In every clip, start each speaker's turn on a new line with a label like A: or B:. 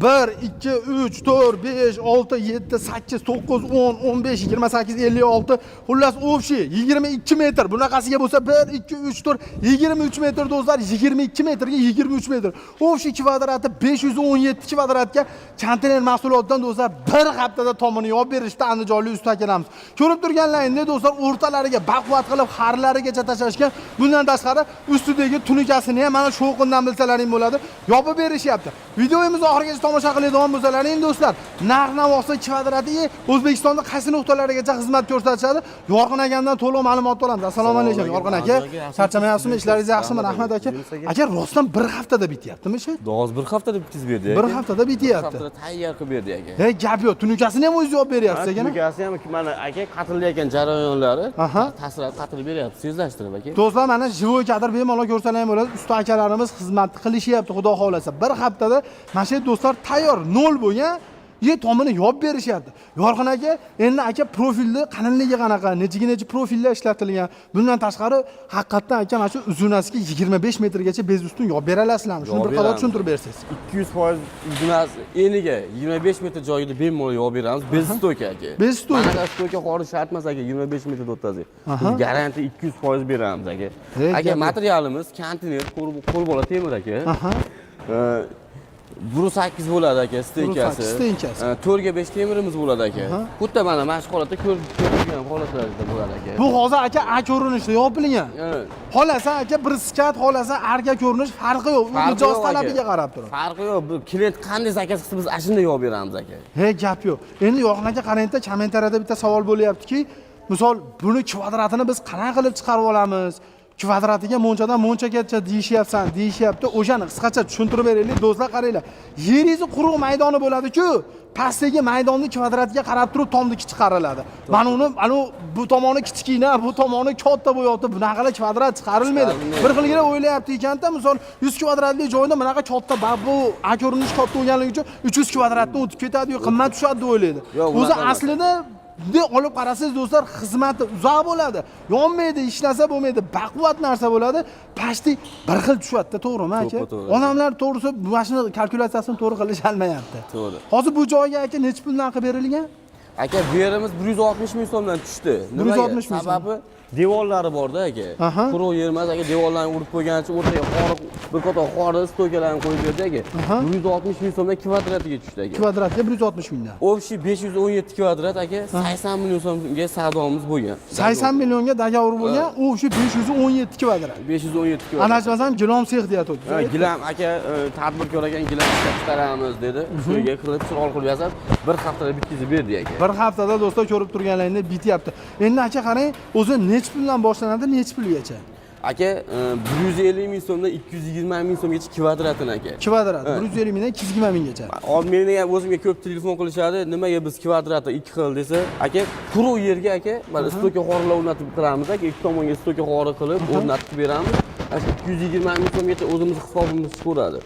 A: 1, 2, 3, 4, 5, 6, 7, 8, 9, 10, 15, 28, 56. Xullas, общий 22 metr. Bunaqasiga bo'lsa 1, 2, 3, 4, 23 metr, do'stlar, 22 metrga 23 metr. Общий kvadrati 517 kvadratga konteyner mahsulotidan, do'stlar, bir haftada tomini yopib berishdi andijonlik usta akalarimiz. Ko'rib turganlaringdek, do'stlar, o'rtalariga baquvvat qilib xarlarigacha tashlashgan. Bundan tashqari ustidagi tunukasini ham mana shovqindan bilsalaring bo'ladi, yopib berishyapti. Videomizni oxirigacha tomosha qiladigan bo'lsalaring, do'stlar, narx navosi, kvadrati, O'zbekistonda qaysi nuqtalarigacha xizmat ko'rsatishadi, Yorqin akamdan to'liq ma'lumot olamiz. Assalomu alaykum, Yorqin aka. Charchamayapsizmi? Ishlaringiz yaxshimi? Rahmat, aka. Aka, rostdan bir haftada bityaptimi ishi?
B: Hozir bir haftada bitkazib berdi,
A: Bir
B: aka.
A: haftada bityapti.
B: Bir haftada tayyor qilib berdi, aka.
A: Hey, gap yo'q. Tunukasini ham o'zingiz yopib beryapsiz, aka.
B: Tunukasi ham mana, aka, qatilayotgan jarayonlari tasirab qatilib beryapti, tezlashtirib, aka.
A: Do'stlar, mana живой kadr bemalol ko'rsalar ham bo'ladi. Usta akalarimiz xizmat qilishyapti, xudo xohlasa. Bir haftada mana shu, do'stlar, tayyor nol bo'lgan tomini yopib berishyapti. Yorqin aka, endi, aka, profilni qalinligi qanaqa, nechiga nechi profillar ishlatilgan? Bundan tashqari, haqiqatdan, aka, mana shu uzunasiga 25 metrgacha без ustun yopib bera olasizlarmi? Shuni bir
B: Yopib
A: qator
B: beramiz.
A: tushuntirib bersangiz.
B: 200% uzunasi eniga 25 metr joyida bemalol yopib beramiz. Без стойка, aka.
A: Без стойка.
B: Manaqa стойка qorish shart emas, aka, 25 metrda o'tkazdik. Biz garantiya 200% beramiz, aka.
A: Hey,
B: Aka,
A: gap yo'q.
B: materialimiz konteyner, qo'lbola temir, aka. 1.8 bo'ladi, aka, стенка si.
A: 1.8 стенка si.
B: 4 ga 5 temirimiz bo'ladi, aka. Xuddi mana shu holatda ko'rib turgan holatlarda bo'ladi, aka.
A: Bu hozir, aka, A ko'rinishda yopilgan. Xohlasa, aka, bir skat, xohlasa arka ko'rinish, farqi yo'q. U
B: Farqi
A: mijoz
B: yo'q, aka.
A: talabiga qarab turadi.
B: Farqi yo'q. Bu klient qanday zakaz qilsa, biz ana shunday yopib beramiz, aka.
A: He, gap yo'q. Endi, Yorqin aka, qarangda, kommentariyada bitta savol bo'lyaptiki, misol, buni kvadratini biz qanaqa qilib chiqarib olamiz? Kvadratiga monchadan monchagacha deyishyapsan, deyishyapti. O'shani qisqacha tushuntirib beraylik. Do'stlar, qaranglar. Yeringizni quruq maydoni bo'ladi-ku, pastdagi maydonni kvadratga qarab turib tomniki chiqariladi. Mana uni, ana bu tomoni kichkina, bu tomoni katta bo'lyapti. Bunaqa qilib kvadrat chiqarilmaydi.
B: Chiqarilmaydi.
A: Bir xilgina o'ylayapti ekanda, misol, 100 kvadratli joyda bunaqa katta, bu A ko'rinish katta bo'lganligi uchun 300 kvadratdan o'tib ketadi, qimmat tushadi deb o'ylaydi.
B: Yo'q,
A: O'zi
B: unaqa emas.
A: aslida bunday olib qarasangiz, do'stlar, xizmati uzoq bo'ladi. Yonmaydi, hech narsa bo'lmaydi, baquvvat narsa bo'ladi. Почти bir xil tushadi, to'g'rimi, aka?
B: To'ppa-to'g'ri.
A: Odamlar, to'g'risi, mana shuni kalkulyatsiyasini to'g'ri qilisholmayapti.
B: To'g'ri.
A: Hozir bu joyga, aka, necha puldan qilib berilgan?
B: Aka, bu yerimiz 160 ming so'mdan tushdi. Nimaga?
A: 160 ming so'm.
B: Sababi devorlari borda, aka. Quruq yer emas, aka, devorlarni urib qo'yganicha o'rtaga xoriq, bir qator xori стойка larni qo'yib berdi, aka. 160 ming so'mdan kvadratiga tushdi, aka.
A: Kvadratga 160 mingdan.
B: Общий 517 kvadrat, aka, 80 million so'mga savdomiz bo'lgan.
A: 80 millionga договор bo'lgan, u shu 517 kvadrat.
B: 517 kvadrat.
A: Adashmasam, gilam sex deyapti.
B: Ha, gilam, aka, tadbirkor ekan, gilam ishlab chiqaramiz dedi. Shuga qilib, chiroyli qilib yasab, bir haftada bitkazib berdi, aka.
A: Bir haftada, do'stlar, ko'rib turganlaringdek bityapti. Endi, aka, qarang, o'zi necha puldan boshlanadi, necha pulgacha?
B: Aka, 150 ming so'mdan 220 ming so'mgacha kvadratini, aka.
A: Kvadrat 150 mingdan 220 minggacha.
B: Hozir meni ham o'zimga ko'p telefon qilishadi. Nimaga biz kvadrati ikki xil desa, aka, quruq yerga, aka, mana стойка xorilar o'rnatib qilamiz, aka, ikki tomonga стойка xori qilib o'rnatib beramiz. Ana shu 220 ming so'mgacha o'zimiz hisobimiz chiqaveradi.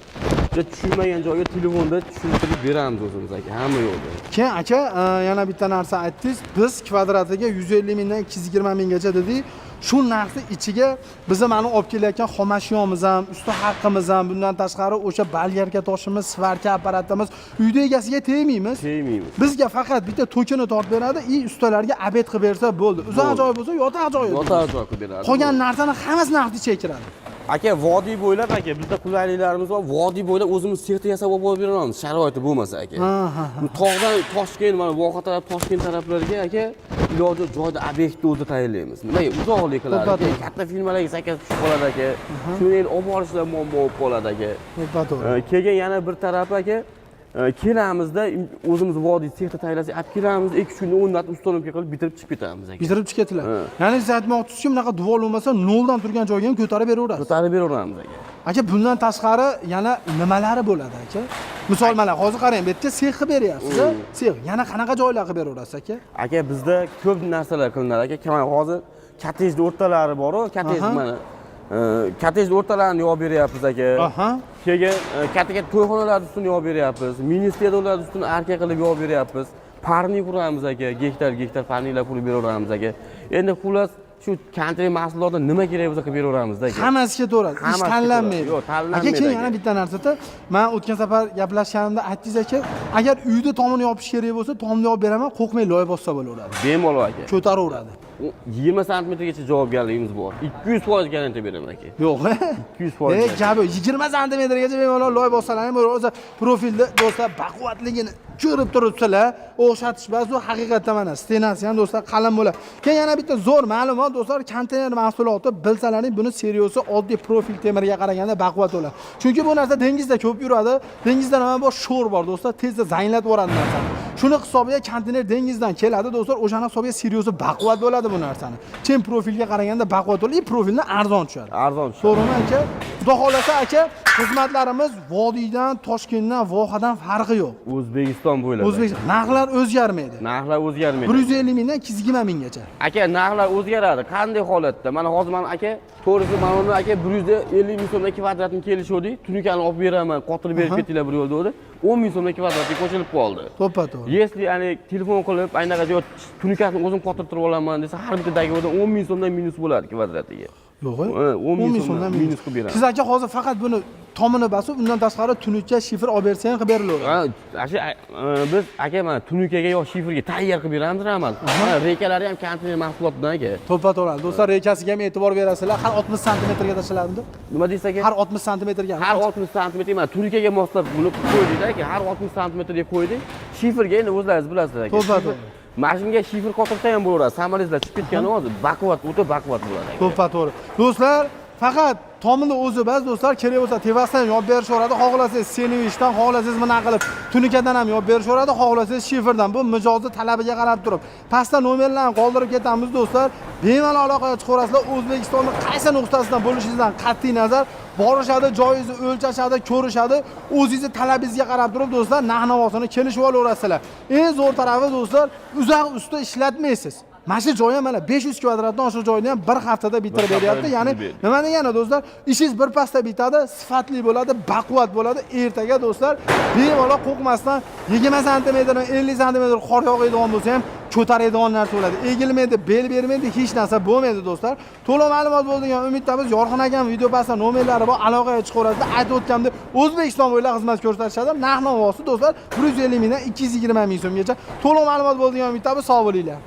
B: Juda tushunmagan joyga telefonda tushuntirib beramiz o'zimiz, aka, hamma yo'lda.
A: Keyin, aka, yana bitta narsa aytdingiz. Biz kvadratiga 150 mingdan 220 minggacha dedik. Shu narxni ichiga biza mana olib kelayotgan xomashyomuz ham, usta haqqimiz ham, bundan tashqari o'sha болгарка toshimiz, сварка apparatimiz uyda egasiga tegmaymiz.
B: Tegmaymiz.
A: Bizga faqat bitta tokini tortib beradi и ustalarga обед qilib bersa bo'ldi. Uzoq
B: Bo'ldi.
A: joy bo'lsa, yotoq joyi.
B: Yotoq joy qilib beradi.
A: Qolgan narsani hammasi narxni ichiga kiradi.
B: Aka, vodiy bo'ylab, aka, bizda qulayliklarimiz bor. Vodiy bo'ylab o'zimiz sexda yasab olib borib beramiz, sharoiti bo'lmasa, aka.
A: Ha, ha, ha.
B: Bu tog'dan Toshkent, mana voha taraf, Toshkent taraflarga, aka, iloji joyda obyektni o'zi tayinlaymiz. Nimaga uzoqlik qiladi, aka,
A: To'ppa-to'g'ri.
B: katta firmalarga zakaz tushib qoladi, aka. Shuni endi olib borishlar muammo bo'lib qoladi, aka.
A: To'ppa to'g'ri.
B: Keyin yana bir tarafi, aka, kelamizda o'zimiz vodiy sexda tayyorlasak, olib kelamiz, 2-3 kunda o'rnatib, установка qilib, bitirib chiqib ketamiz, aka.
A: Bitirib chiqib ketdilar. Ya'ni siz aytmoqchisizki, bunaqa devor bo'lmasa, noldan turgan joyga ham ko'tarib beraverasiz.
B: Ko'tarib beraveramiz, aka.
A: Aka, bundan tashqari yana nimalari bo'ladi, aka? Misol, mana hozir qarang, bu yerga sex qilib beryapsiz, a? Sex. Yana qanaqa joylar qilib beraverasiz, aka?
B: Aka, bizda ko'p narsalar qilinadi, aka. Mana hozir kottejni o'rtalari bor-u, kottej mana kottejni o'rtalarini yopib beryapmiz, aka. Keyin katta katta to'yxonalarni ustini yopib beryapmiz. Mini stadionlarni ustini arka qilib yopib beryapmiz. Парник quramiz, aka, gektar gektar парник lar qurib beraveramiz, aka. Endi xullas Shu konteyner mahsulotni nima kerak bo'lsa qilib beraveramizda, aka.
A: Hammasi ketaveradi, ish
B: Hammasi
A: tanlanmaydi.
B: ketaveradi. Yo'q, tanlanmaydi,
A: Aka, keyin
B: aka.
A: yana bitta narsada, man o'tgan safar gaplashganimda aytdingiz, aka, agar uyda tomini yopish kerak bo'lsa, tomni yopib beraman, qo'rqmay loy bossa bo'laveradi.
B: Bemalol, aka.
A: Ko'taraveradi.
B: 20 santimetrgacha javobgarligimiz bor. 200% garantiya beraman, aka.
A: Yo'q.
B: 200%.
A: Gap yo'q. 20 santimetrgacha bemalol loy bossalar ham bo'ladi. O'zi profilda, do'stlar, baquvvatligini ko'rib turibsizlar. O'xshatish bas, u haqiqatda mana стена si ham, do'stlar, qalin bo'ladi. Keyin yana bitta zo'r ma'lumot, do'stlar, konteyner mahsuloti, bilsalaring, buni сырьё si oddiy profil temirga qaraganda baquvvat bo'ladi. Chunki bu narsa dengizda ko'p yuradi. Dengizda nima bor? Sho'r bor, do'stlar, tezda zanglatib yuboradi narsani. Shuni hisobiga konteyner dengizdan keladi, do'stlar, o'shani hisobiga сырьё si baquvvat bo'ladi bu narsani. Chin profilga qaraganda baquvvat bo'ladi, и profildan arzon tushadi.
B: Arzon tushadi.
A: To'g'rimi, aka? Xudo xohlasa, aka, xizmatlarimiz vodiydan, Toshkentdan, vohadan farqi yo'q.
B: O'zbekiston bo'ylab.
A: O'zbekiston narxlar o'zgarmaydi.
B: Narxlar o'zgarmaydi.
A: 150 mingdan 220 minggacha.
B: Aka, narxlar o'zgaradi. Qanday holatda? Mana hozir mana, aka, to'g'risi, mana uni, aka, 150 ming so'mdan kvadratni kelishuvdik. Tunukani olib beraman, qotirib berib ketinglar bir yo'lda dedi. 10 ming so'mdan kvadratga qo'shilib qoldi.
A: To'ppa to'g'ri.
B: Если ani telefon qilib, anaqa joy tunukasini o'zim qotirtirib olaman desa, har bitta договор dan 10 ming so'mdan minus bo'ladi kvadratiga.
A: Yo'q.
B: Ha, 10 ming so'mdan minus qilib beramiz.
A: Siz, aka, hozir faqat buni tomini bosib, undan tashqari tunukka shifr olib bersa ham qilib berilaveradi.
B: Ha, shu biz, aka, mana tunukaga yo shifrga tayyor qilib beramiz ramaz. Mana reykalari ham konteyner mahsulotidan, aka.
A: To'ppa to'g'ri. Do'stlar, reykasiga ham e'tibor berasizlar. Har 60 santimetrga tashlaladimi?
B: Nima deysiz, aka?
A: Har 60 santimetrga.
B: Har 60 santimetr, mana tunukaga moslab buni qo'ydik, aka. Har 60 santimetrga qo'ydik. Shifrga endi o'zlaringiz bilasizlar, aka.
A: To'ppa to'g'ri.
B: Mashinaga shifr qotirsa ham bo'laveradi. Samolyotlar chiqib ketgani hozir baquvvat, o'ta baquvvat bo'ladi, aka.
A: To'ppa to'g'ri. Do'stlar, faqat tomini o'zi bas, do'stlar, kerak bo'lsa tevasdan ham yopib berishaveradi. Xohlasangiz sendvichdan, xohlasangiz bunaqa qilib tunikadan ham yopib berishaveradi, xohlasangiz shifrdan. Bu mijozni talabiga qarab turib. Pastda nomerlarni qoldirib ketamiz, do'stlar. Bemalol aloqaga chiqaverasizlar. O'zbekistonning qaysi nuqtasidan bo'lishingizdan qat'iy nazar borishadi, joyingizni o'lchashadi, ko'rishadi. O'zingizni talabingizga qarab turib, do'stlar, narx-navosini kelishib olaverasizlar. Eng zo'r tarafi, do'stlar, uzoq usta ishlatmaysiz. Mana shu joyi, mana 500 kvadratdan oshiq joyni ham bir haftada bitirib
B: Bir haftada
A: beryapti. Ya'ni
B: bitirib berdi.
A: nima degani, do'stlar? Ishingiz bir pasda bitadi, sifatli bo'ladi, baquvvat bo'ladi. Ertaga, do'stlar, bemalol qo'rqmasdan 20 santimetr, 50 santimetr qor yog'adigan bo'lsa ham ko'taradigan narsa bo'ladi. Egilmaydi, bel bermaydi, hech narsa bo'lmaydi, do'stlar. To'liq ma'lumot bo'ldi degan umiddamiz. Yorqin akam video pastda nomerlari bor, aloqaga chiqaverasizlar. Aytib o'tganimdek, O'zbekiston bo'ylab xizmat ko'rsatishadi. Narx-navosi, do'stlar, 150 mingdan 220 ming so'mgacha. To'liq ma'lumot bo'ldi degan umiddamiz. Sog' bo'linglar.